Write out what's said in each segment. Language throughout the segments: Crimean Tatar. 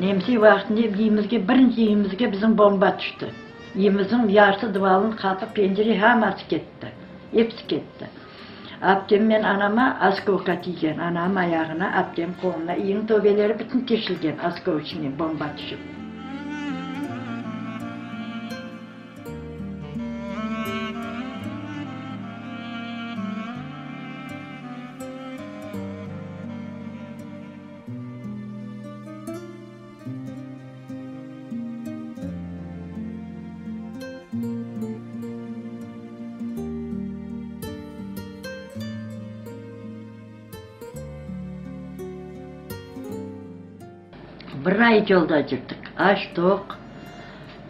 Nemse vaqtında üyümizge, birinci üyümizge bizim bomba tüşti. Üyümizniñ yarısı duvalın, qapı, pencere haması ketti. Episi ketti. Aptem men anama oskolka tiygen, anam ayağına, aptem qoluna, üyniñ töbeleri bütün teşilgen oskolçınen bomba tüşip. Bir ay yolda yürdik, aç-toq,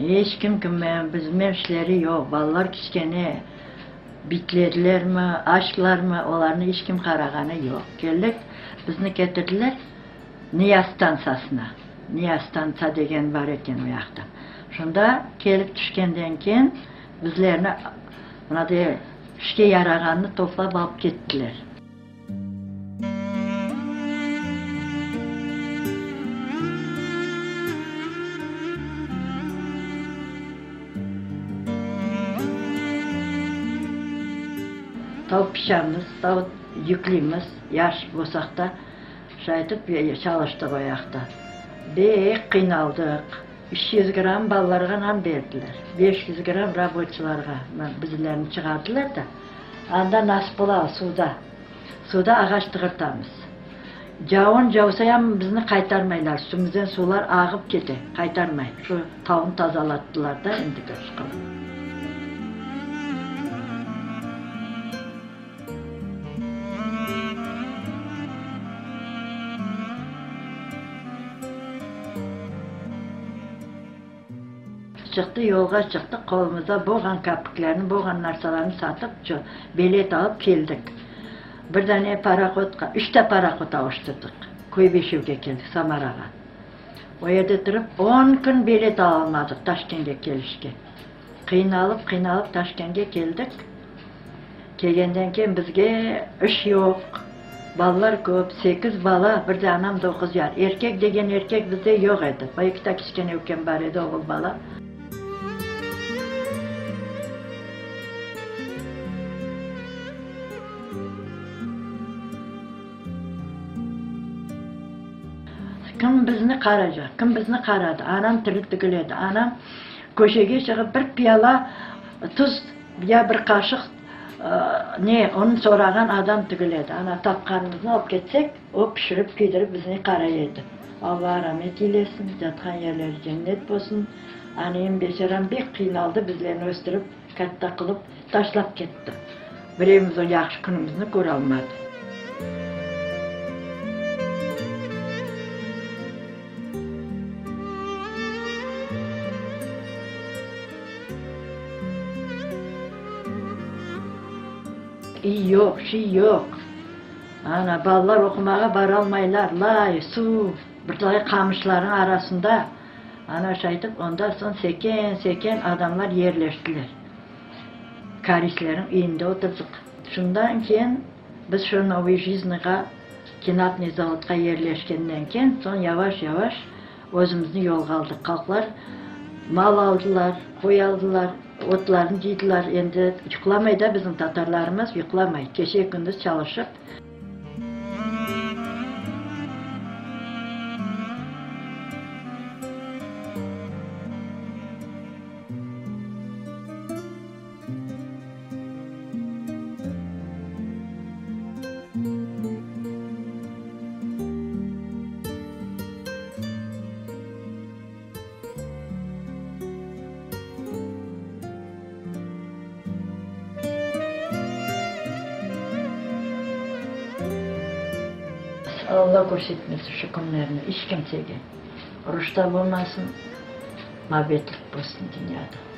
eç kim kimnen biznen işleri yoq, balalar kiçkene, bitledilermi, açlarmı, olarnı eç kim qarağanı yoq. Keldik, bizni ketirdiler Niyas stantsiyasına, Niyas stantsiya degen bar eken o yaqta. Şunda kelip tüşkenden keyin bizlerni mınaday işke yarağannı toplap alıp kettiler. Tavuq pişamiz, tavuq yükleymiz, yaş bolsaq da, şaytip çalıştıq o yaqta. Bek qıynaldıq. 300 gramm balalarğa nan berdiler, 500 gramm raboçılarğa, bizlerni çıqardılar da, anda nasıl suvda. Suvda ağaç tığırtamız. Cavun cavsa em bizni qaytarmaylar, üstümizden suvlar ağıp kete, qaytarmay. Şu tavnı tazalattılar da endi qılıp. Çıqtı, yolğa çıqtıq, qolumızda bolğan kapiklerni, bolğan narsalarnı satıp, bilet alıp keldik. Bir dane parohodqa, üçte parohod avuştırdıq. Kuybeşevge keldik, Samarağa. O yerde turıp, on kün bilet alalmadıq Taşkentke kelişke. Qıynalıp, qıynalıp Taşkentke keldik. Kelgenden keyin bizge iş yoq, balalar köp, sekiz bala, bir de anam doquz yar. Erkek degen erkek bizde yoq edi. Bir ekita kiçkene ükem bar edi, oğul bala. Kim bizni qaracaq? Kim bizni qaradı? Anam tiri tügül edi. Anam köşege çıqıp bir piyala tuz ya bir qaşıq ne, onı sorağan adam tügül edi. Ana, tapqanımıznı alıp ketsek, o pişirip, kiydirip bizni qaray edi. Alla ramet eylesin, yatqan yerleri cennet bolsun. Anayım beçaram bek qıynaldı, bizlerni östürip, katta qılıp, taşlap ketti. Birevimiz o yahşı künümizni köralmadı. İy yoq, şiy yoq. Ana, balalar oqumağa baralmaylar, lay, suv, bir talay qamışlarnıñ arasında. Ana, şaytip, ondan soñ seken-seken adamlar yerleştiler. Korislerniñ üyünde oturdıq. Şundan keyin biz şu Novıy Jiznyğa, kinatnıy zavodqa yerleşkenden keyin, soñ yavaş-yavaş özümizni yolğa aldıq. Halqlar mal aldılar, qoy aldılar, otlarnı cıydılar. Endi yuqlamay da bizim tatarlarımız, yuqlamay. Gece-kündüz çalışıp. Alla körsetmesin şu künlerni iç kimsege. Uruş da bolmasın, mabetlik bolsun dünyada.